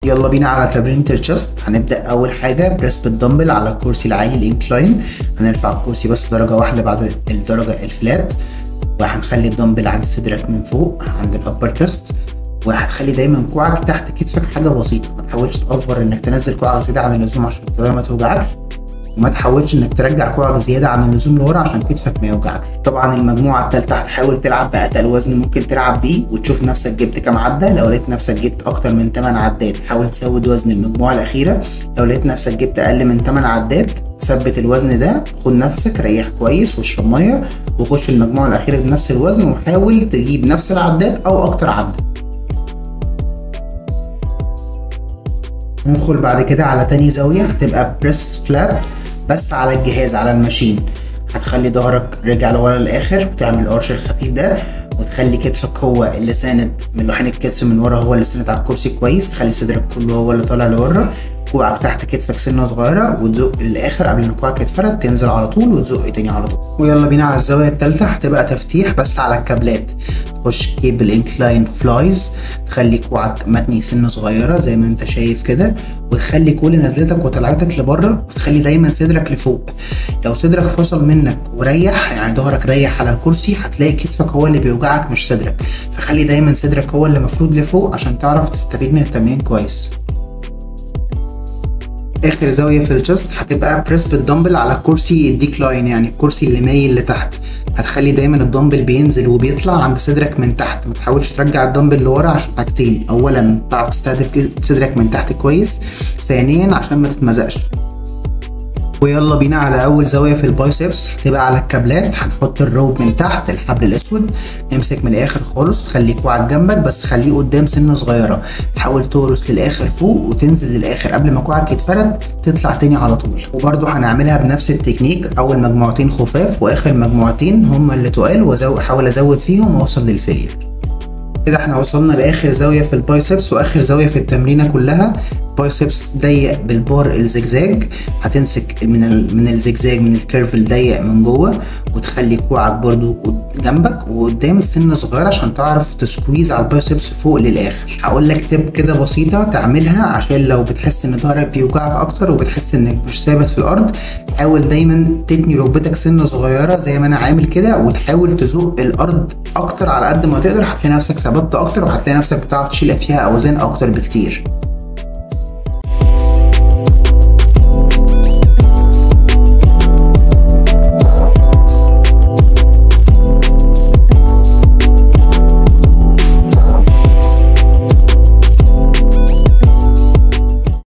يلا بينا على تمرينة ال chest. هنبدأ أول حاجة press بال dumbbell على الكرسي العالي ال incline. هنرفع الكرسي بس درجة واحدة بعد الدرجة ال flat، وهنخلي الدمبل عند صدرك من فوق عند ال upper chest، وهتخلي دايما كوعك تحت كتفك حاجة بسيطة. ما تحاولش تأفور انك تنزل كوعك زيادة عن اللزوم عشان الطريقة ما توجعكش، وما تحاولش انك ترجع كوعك زيادة عن اللزوم لورا عشان كتفك ما يوجعكش. طبعا المجموعة الثالثة هتحاول تلعب بأتقل وزن ممكن تلعب بيه وتشوف نفسك جبت كام عده. لو لقيت نفسك جبت اكتر من 8 عدات حاول تزود وزن المجموعة الاخيرة. لو لقيت نفسك جبت اقل من 8 عدات ثبت الوزن ده، خد نفسك، ريح كويس واشرب مية، وخش المجموعة الاخيرة بنفس الوزن وحاول تجيب نفس العدات او اكتر عده. ندخل بعد كده على تاني زاوية، هتبقى press flat بس على الجهاز على ال machine. هتخلي ظهرك رجع لورا للاخر، وتعمل ال arch الخفيف ده، وتخلي كتفك هو اللي ساند من لوحين الكتف من ورا، هو اللي ساند على الكرسي كويس. تخلي صدرك كله هو اللي طالع لورا، كوعك تحت كتفك سنة صغيرة، وتزق للاخر قبل ما كوعك يتفرد، تنزل على طول وتزق تاني على طول. ويلا بينا على الزاوية الثالثة، هتبقى تفتيح بس على الكابلات. تخش cable incline flies، تخلي كوعك متني سنة صغيرة زي ما انت شايف كده، وتخلي كل نزلتك وطلعتك لبره، وتخلي دايما صدرك لفوق. لو صدرك فصل منك وريح، يعني ظهرك ريح على الكرسي، هتلاقي كتفك هو اللي بيوجعك مش صدرك. فخلي دايما صدرك هو اللي مفروض لفوق عشان تعرف تستفيد من التمرين كويس. اخر زاوية في ال chest هتبقى press بال dumbbell على الكرسي ال decline، يعني الكرسي اللي مايل لتحت. هتخلي دايما الدمبل بينزل وبيطلع عند صدرك من تحت، ما تحاولش ترجع الدمبل لورا عشان حاجتين: اولا تعرف تستهدف صدرك من تحت كويس، ثانيا عشان ما تتمزقش. ويلا بينا على اول زاوية في ال biceps، هتبقى على الكابلات. هنحط ال rope من تحت الحبل الاسود، نمسك من الاخر خالص، خلي كوعك جنبك بس خليه قدام سنة صغيرة. حاول تورس للاخر فوق وتنزل للاخر قبل ما كوعك يتفرد، تطلع تاني على طول. وبرده هنعملها بنفس التكنيك، اول مجموعتين خفاف واخر مجموعتين هما اللي تقال، واحاول ازود فيهم واوصل لل failure. كده احنا وصلنا لاخر زاوية في ال biceps واخر زاوية في التمرينه كلها. biceps ضيق بالبار الزجزاج، هتمسك من الزجزاج من ال curve الضيق من جوه، وتخلي كوعك برضو جنبك وقدام سنة صغيرة عشان تعرف ت squeeze على ال biceps فوق للاخر. هقول لك tip كده بسيطة تعملها عشان لو بتحس ان ظهرك بيوجعك اكتر وبتحس انك مش ثابت في الارض، حاول دايما تتني ركبتك سنة صغيرة زي ما انا عامل كده، وتحاول تزق الارض اكتر على قد ما تقدر. هتلاقي نفسك ثبت اكتر، وهتلاقي نفسك بتعرف تشيل فيها اوزان اكتر بكتير.